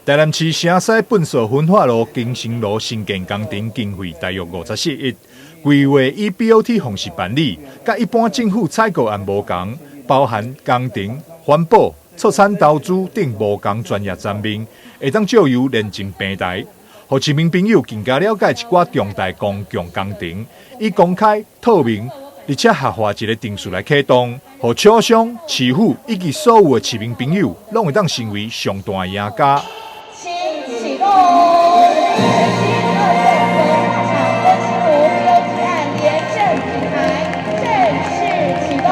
台南市城西糞埽焚化爐更新爐興建工程經費大約54億，規劃以 BOT 方式辦理，佮一般政府採購案無仝，包含工程、環保、促產投資等無仝專業層面，會當借由廉政平台，予市民朋友更加了解一寡重大公共工程，以公開透明，而且合法一个程序來啟動，予廠商、市府以及所有的市民朋友，攏會當成為上大的贏家。請啟動。722焚化廠更新爐 BOT 案廉政平台正式啟動。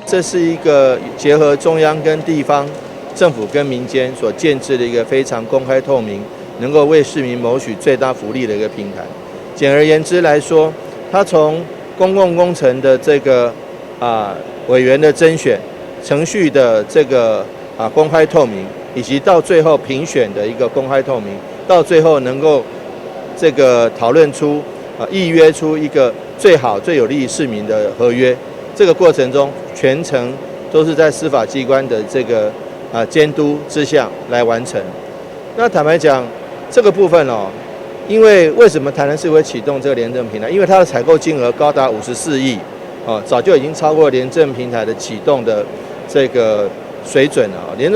這是一個結合中央跟地方政府跟民間所建置的一個非常公開透明，能夠為市民謀取最大福利的一個平台。簡而言之來說，它從公共工程的這個委員的甄選程序的這個公開透明，以及到最後評選的一個公開透明，到最後能夠這個討論出議約出一個最好最有利於市民的合約，這個過程中全程都是在司法機關的這個監督之下來完成。那坦白講，這個部分哦，因為為什麼台南市會啟動這個廉政平台？因為它的採購金額高達54億，哦，早就已經超過廉政平台的啟動的這個水準了。廉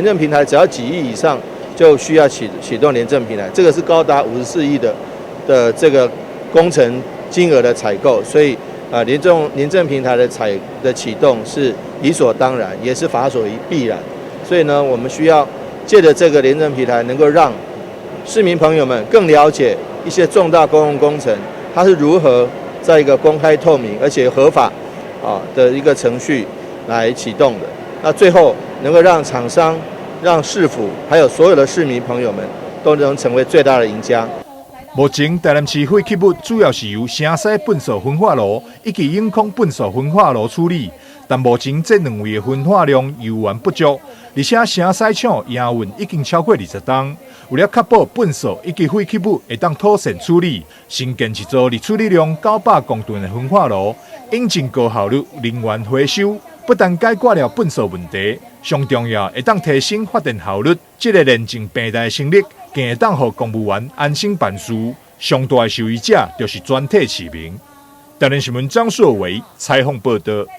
政平台只要幾億以上就需要啟動廉政平台，這個是高達五十四億的這個工程金額的採購，所以啊，廉政平台的啟動是理所當然，也是法所必然。所以呢，我們需要借著這個廉政平台，能夠讓市民朋友們更了解一些重大公共工程，它是如何在一個公開透明而且合法的一個程序來啟動的。那最後能夠讓廠商、讓市府還有所有的市民朋友們都能成為最大的贏家。目前台南市廢棄物主要是由城西糞埽焚化爐以及永康糞埽焚化爐處理，但目前這兩位的焚化量猶原不足，而且城西廠營運已經超過20冬，為了確保糞埽以及廢棄物會當妥善處理，新建一座日處理量900公噸的焚化爐，引進高效率能源回收，不但解決了糞埽問題，上重要會當提升發電效率。這个廉政平台成立，更會當予公務員安心辦事。上大的受益者就是全體市民。台南新聞張碩維採訪報道。